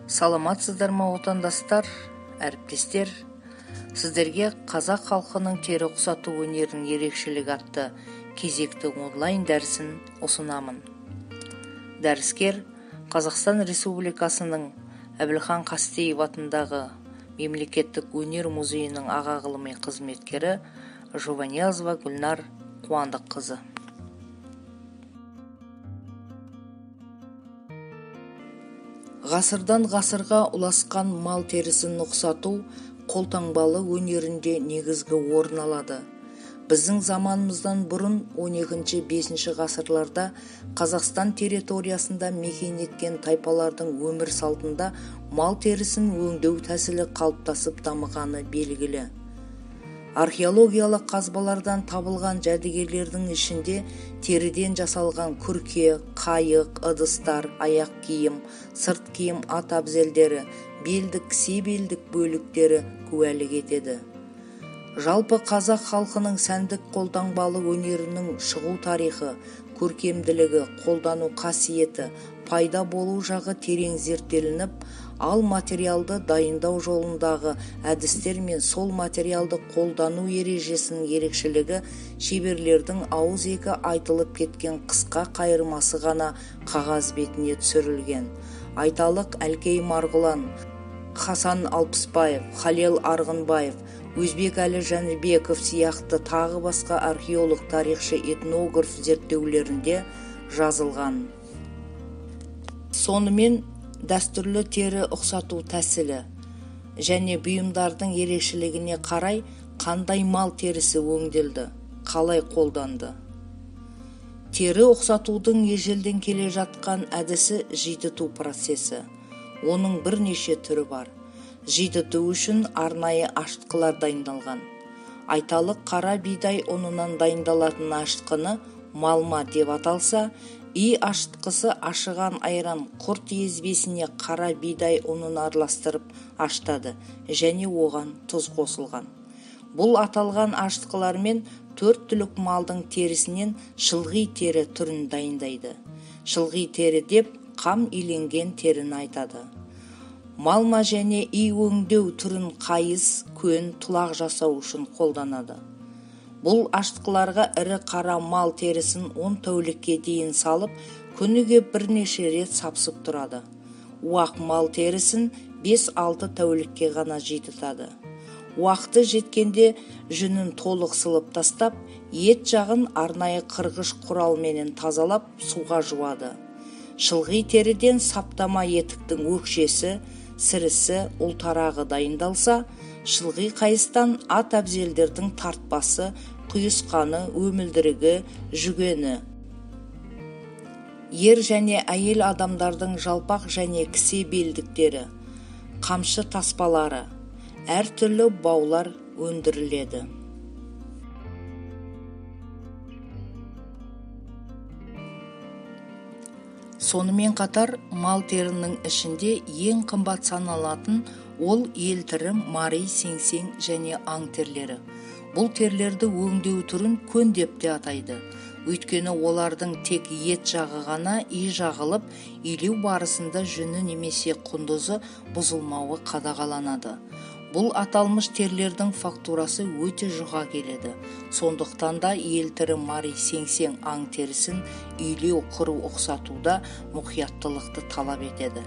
Саламатсыздар ма, отандастар, әріптестер? Сіздерге қазақ халқының тері ұқсату өнерінің ерекшелігі атты кезекті онлайн дәрісін ұсынамын. Дәріскер Қазақстан Республикасының Әбілхан Қастеев атындағы Мемлекеттік өнер музейінің аға ғылыми қызметкері Жұбаниязова Гүлнар Қуандыққызы. Ғасырдан ғасырға ұласқан мал терісін ұқсату қолтаңбалы өнерінде негізгі орын алады. Біздің заманымыздан бұрын 12-5 ғасырларда Қазақстан территориясында мекен еткен тайпалардың өмір салтында мал терісін өңдеу тәсілі қалыптасып дамығаны белгілі. Археологиялық қазбалардан табылған жәдігерлердің ішінде теріден жасалған күрке, қайық, ыдыстар, аяқ киім, сырт киім, ат әбзелдері, белдік, кісе белдік бөліктері куәлік етеді. Жалпы қазақ халқының сәндік қолтаңбалы өнерінің шығу тарихы, көркемділігі, қолдану қасиеті, пайда болу жағы терең зерттелініп, ал материалды дайындау жолындағы әдістер мен сол материалды қолдану ережесінің ерекшелігі шеберлердің ауызекі айтылып кеткен қысқа қайырмасы ғана қағаз бетіне түсірілген. Айталық, Әлкей Марғұлан, Хасан Алпысбаев, Халел Арғынбаев, Өзбекәлі Жәнібеков сияқты тағы басқа археолог, тарихшы, этнограф зерттеулерінде жазылған. Сонымен дәстүрлі тері ұқсату тәсілі және бұйымдардың ерекшелігіне қарай қандай мал терісі өңделді, қалай қолданды. Тері ұқсатудың ежелден келе жатқан әдісі жидіту процесі. Оның бірнеше түрі бар. Жидіту үшін арнайы ашытқылар дайындалған. Айталық, қара бидай ұнынан дайындалатын ашытқыны малма деп аталса, и ашытқысы ашыған айран құрт езбесіне қара бидай ұнын араластырып ашытады және оған тұз қосылған. Бұл аталған ашытқылармен төрт түлік малдың терісінен шылғи тері түрін дайындайды. Шылғи тері деп қам иленген теріні айтады. Малма және и өңдеу түрін қайыс, көн, тулақ жасау үшін қолданады. Бұл ашытқыларға ірі қара мал терісін 10 тәулікке дейін салып, күніге бірнеше рет сапсып тұрады. Уақ мал терісін 5-6 тәулікке ғана жидітады. Уақты жеткенде жүнін толық сылып тастап, ет жағын арнайы қырғыш құралменен тазалап, суға жуады. Шылғи теріден саптама етіктің өкшесі, сірісі, ұлтарағы дайындалса, шылғи қайыстан ат әбзелдердің тартпасы, құйысқаны, өмілдірігі, жүгені. Ер және әйел адамдардың жалпақ және кісе белдіктері, қамшы таспалары, әртүрлі баулар өндіріледі. Сонымен қатар, мал терінің ішінде ең қымбат саналатын ол елтірі, мари, сеңсең және аң терлері. Бұл терлерді өңдеу түрін көн деп те атайды. Өйткені олардың тек ет жағы ғана и жағылып, илеу барысында жүні немесе құндызы бұзылмауы қадағаланады. Бұл аталмыш терлердің фактурасы өте жұқа келеді. Сондықтан да елтірі, мари, сеңсең, аң терісін илеу, қыру, ұқсатуда мұқияттылықты талап етеді.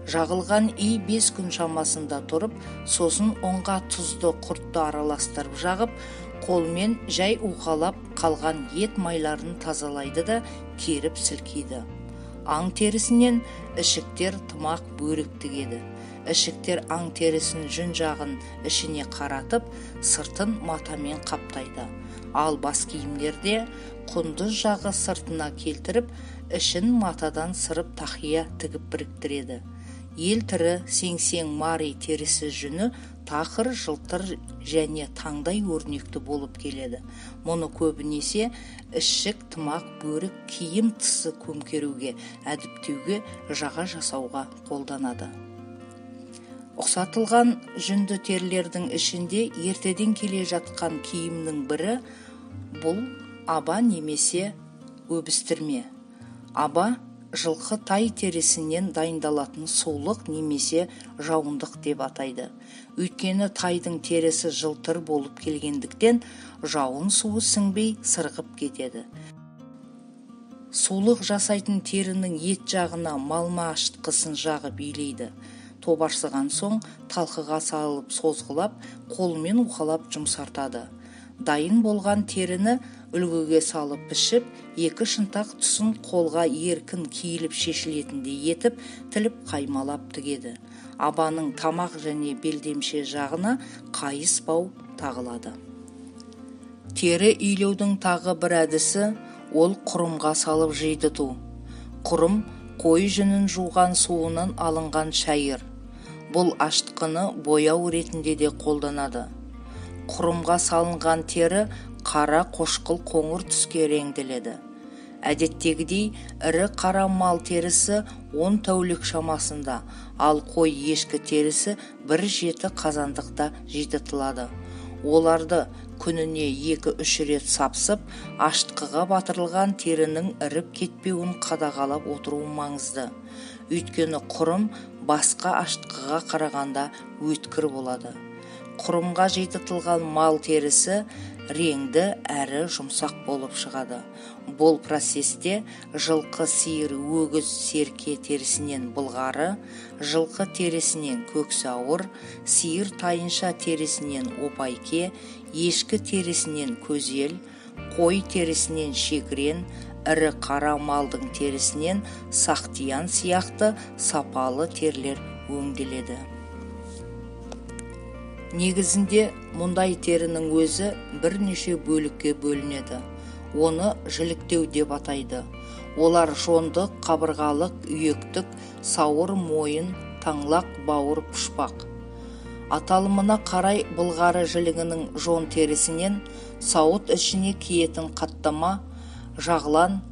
Жағылған и 5 күн шамасында тұрып, сосын ұнға тұзды, құртты араластырып жағып, қолмен жай уқалап қалған ет майларын тазалайды да керіп сілкейді. Аң терісінен ішіктер, тымақ, бөрік тігеді. Ішіктер аң терісін жүн жағын ішіне қаратып, сыртын матамен қаптайды. Ал бас киімдерде құндыз жағы сыртына келтіріп, ішін матадан сырып тақия тігіп біріктіреді. Елтірі, сеңсең, мари терісі жүні тақыр, жылтыр және таңдай өрнекті болып келеді. Мұны көбінесе ішік, тымақ, бөрік, киім тысы көмкеруге, әдіптеуге, жаға жасауға қолданады. Ұқсатылған жүнді терілердің ішінде ертеден келе жатқан киімнің бірі бұл аба немесе өбістірме. Аба жылқы, тай терісінен дайындалатын сулық немесе жауындық деп атайды. Өйткені тайдың терісі жылтыр болып келгендіктен, жауын суы сіңбей сырғып кетеді. Сулық жасайтын терінің ет жағына малма ашытқысын жағып илейді. Тобарсыған соң талқыға салып созғылап, қолмен уқалап жұмсартады. Дайын болған теріні үлгіге салып пішіп, екі шынтақ тұсын қолға еркін киіліп шешілетіндей етіп тіліп, қаймалап тігеді. Абаның тамақ және белдемше жағына қайыс бау тағылады. Тері илеудің тағы бір әдісі ол құрымға салып жидыту. Құрым – қой жүнін жуған суынан алынған шайыр. Бұл ашытқыны бояу ретінде де қолданады. Құрымға салынған тері қара қошқыл қоңыр түске реңделеді. Әдеттегідей, ірі қара мал терісі 10 тәулік шамасында, ал қой, ешкі терісі бір жеті қазандықта жидытылады. Оларды күніне 2-3 рет сапсып, ашытқыға батырылған терінің іріп кетпеуін қадағалап отыру маңызды. Өйткені құрым басқа ашытқыға қарағанда өткір болады. Құрымға жидытылған мал терісі реңді әрі жұмсақ болып шығады. Бұл процесте жылқы, сиыр, өгіз, серке терісінен былғары, жылқы терісінен көксауыр, сиыр, тайынша терісінен опайке, ешкі терісінен көзел, қой терісінен шегірен, ірі қара малдың терісінен сақтиян сияқты сапалы терілер өңделеді. Негізінде мұндай терінің өзі бірнеше бөлікке бөлінеді. Оны жіліктеу деп атайды. Олар: жондық, қабырғалық, үйектік, сауыр, мойын, таңлақ, бауыр, пұшпақ. Аталымына қарай былғары жілігінің жон терісінен сауыт ішіне киетін қаттама, жағлан,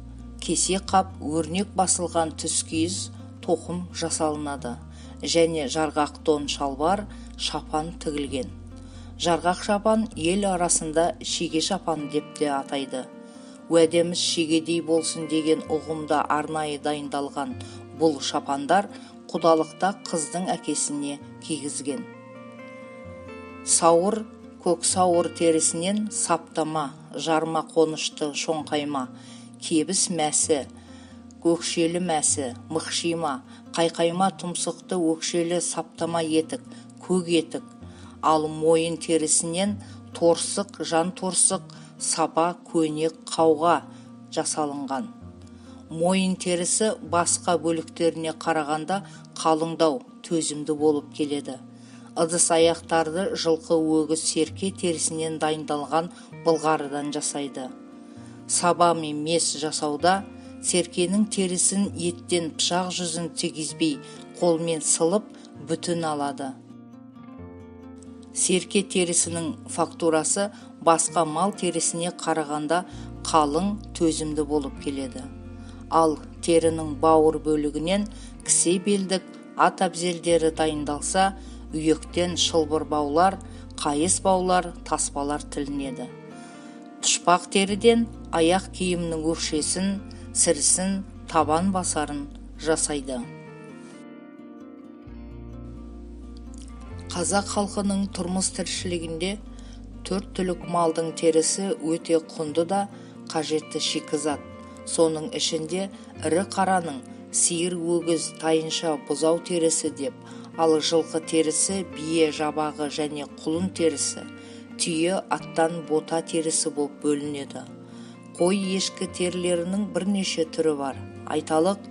кесе қап, өрнек басылған түскиіз, тоқым жасалынады және жарғақ тон, шалбар, шапан тігілген. Жарғақ шапан ел арасында шеге шапан деп те атайды. Уәдеміз шегедей болсын деген ұғымда арнайы дайындалған бұл шапандар құдалықта қыздың әкесіне кигізген. Сауыр, көксауыр терісінен саптама, жарма қонышты шоңқайма, кебіс, мәсі, көкшелі мәсі, мықшима, қайқайма тұмсықты өкшелі саптама етік, көк етік, ал мойын терісінен торсық, жан торсық, саба, көнек, қауға жасалынған. Мойын терісі басқа бөліктеріне қарағанда қалыңдау, төзімді болып келеді. Ыдыс аяқтарды жылқы, өгіз, серке терісінен дайындалған былғарыдан жасайды. Саба мен мес жасауда серкенің терісін еттен пышақ жүзін тигізбей, қолмен сылып, бүтін алады. Серке терісінің фактурасы басқа мал терісіне қарағанда қалың, төзімді болып келеді. Ал терінің бауыр бөлігінен кісе, белдік, ат әбзелдері дайындалса, үйектен шылбыр баулар, қайыс баулар, таспалар тілінеді. Пұшпақ теріден аяқ киімнің өкшесін, сірісін, табан басарын жасайды. Қазақ халқының тұрмыс тіршілігінде төрт түлік малдың терісі өте құнды да қажетті шикізат. Соның ішінде ірі қараның сиыр, өгіз, тайынша, бұзау терісі деп, ал жылқы терісі, бие, жабағы және құлын терісі, түйе, аттан бота терісі болып бөлінеді. Қой, ешкі терілерінің бірнеше түрі бар. Айталық,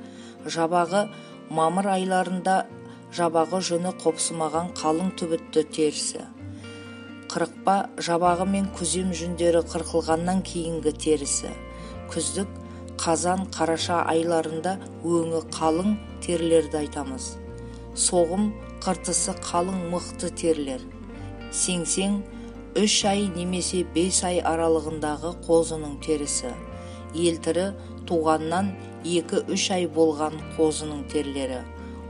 жабағы – мамыр айларында жабағы жүні қопсымаған қалың түбітті терісі. Қырықпа – жабағы мен күзем жүндері қырқылғаннан кейінгі терісі. Күздік – қазан, қараша айларында өңі қалың терілерді айтамыз. Соғым – қыртысы қалың, мықты терілер. Сеңсең – 3 ай немесе 5 ай аралығындағы қозының терісі. Елтірі – туғаннан 2-3 ай болған қозының терілері.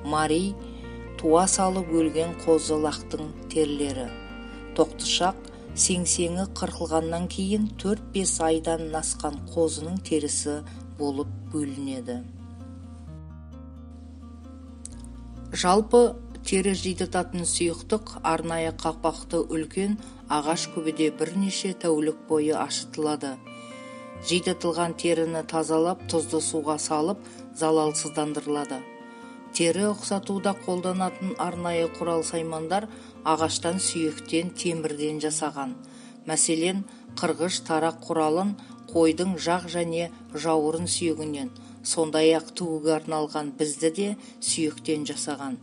Мари – туа салып өлген қозы лақтың терілері. Тоқтышақ – сеңсеңі қырқылғаннан кейін 4-5 айдан асқан қозының терісі болып бөлінеді. Жалпы тері жидататын сұйықтық арнайы қақпақты үлкен ағаш күбіде бірнеше тәулік бойы ашытылады. Жидатылған теріні тазалап, тұзды суға салып, залалсыздандырылады. Тері ұқсатуда қолданатын арнайы құрал-саймандар ағаштан, сүйектен, темірден жасаған. Мәселен, қырғыш тарақ құралын қойдың жақ және жауырын сүйегінен, сондай-ақ тігуге арналған бізді де сүйектен жасаған.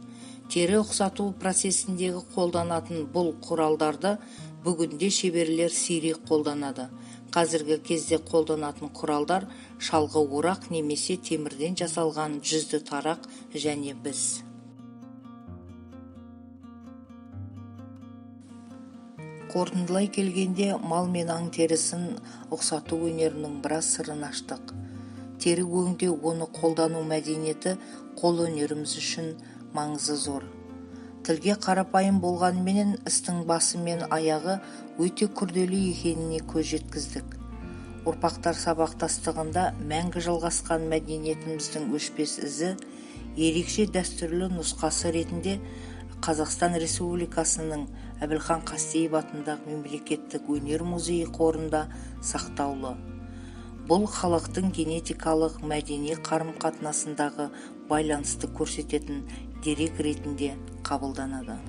Тері ұқсату процесіндегі қолданатын бұл құралдарды бүгінде шеберлер сирек қолданады. Қазіргі кезде қолданатын құралдар шалғы орақ немесе темірден жасалған жүзді тарақ және біз. Қорытындылай келгенде, мал мен аң терісін ұқсату өнерінің біраз сырын аштық. Тері өңдеу, оны қолдану мәдениеті қол өнеріміз үшін маңызы зор. Тілге қарапайым болғанменен істің басы мен аяғы өте күрделі екеніне көз жеткіздік. Ұрпақтар сабақтастығында мәңгі жалғасқан мәдениетіміздің өшпес ізі, ерекше дәстүрлі нұсқасы ретінде Қазақстан Республикасының Әбілхан Қастеев атындағы мемлекеттік өнер музейі қорында сақтаулы. Бұл халықтың генетикалық мәдени қарым-қатынасындағы байланысты көрсететін дерек ретінде қабылданады.